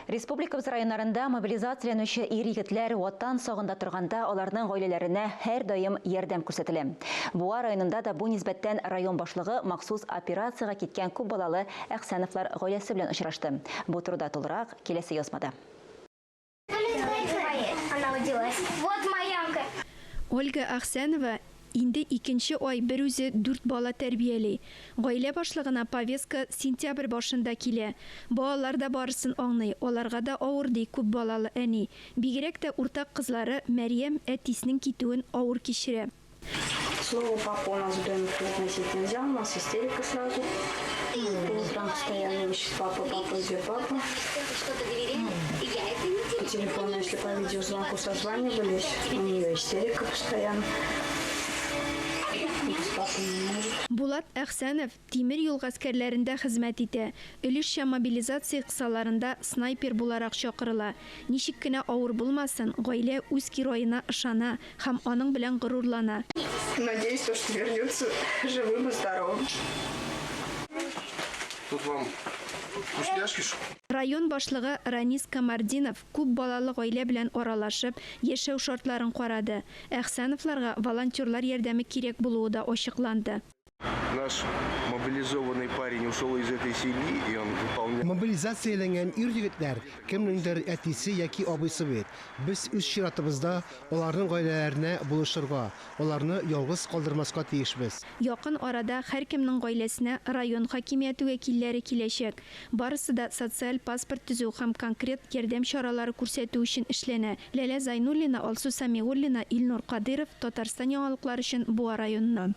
Республикабыз районнарында мобилизацияләнүче ир-егетләр Ватан сагында торганда аларның гаиләләренә һәрдаим ярдәм күрсәтелә. Буа районында да бу нисбәттән район башлыгы махсус операциягә киткән күп балалы Әхсәновлар гаиләсе белән очрашты. Бу турыда тулырак киләсе язмада. Ольга Әхсәнова Инде икенче ай берүзе дүрт бала тәрбияли. Гаилә башлыгына повестка сентябрь башында килә. Балалар да барысын аңлый, аларга да авыр, ди күп балалы әни. Бигрәк тә уртак кызлары Мәрьям әтиснең китүен авыр кичерә. Слово папа у нас в доме произносить нельзя, у нас истерика сразу. По утрам постоянно ищет папа, папа, где папа. По телефону, если по видеозвонку созванивались, у нее истерика постоянно. Без папой не может. Булат Әхсәнов тимер юл гаскәрләрендә хезмәт итә. Өлешчә мобилизация кысаларында снайпер буларак чакырыла. Ничек кенә авыр булмасын, гаилә үз героена ышана һәм аның белән горурлана. Надеюсь, то, что вернется живым и здоровым. Тут вам вкусняшки. Район башлыгы Ранис Камартдинов күп балалы гаилә белән аралашып, яшәү шартларын карады. Әхсәновларга волонтерлар ярдәме кирәк булуы да ачыкланды. Наш мобилизованный парень ушел из этой семьи, и он выполнял. Мобилизацияләнгән ир-егетләр кемнеңдер әтисе яки абыйсы бит. Без үз чиратыбызда аларның гаиләләренә булышырга, аларны ялгыз калдырмаска тиешбез. Якын арада һәркемнең гаиләсенә район хакимияте вәкилләре киләчәк. Барысы да социаль паспорт төзү һәм конкрет ярдәм чаралары күрсәтү өчен эшләнә. Ләлә Зайнуллина, Алсу Сәмигуллина, Илнур Кадыйров, Татарстан яңалыклары өчен Буа районыннан.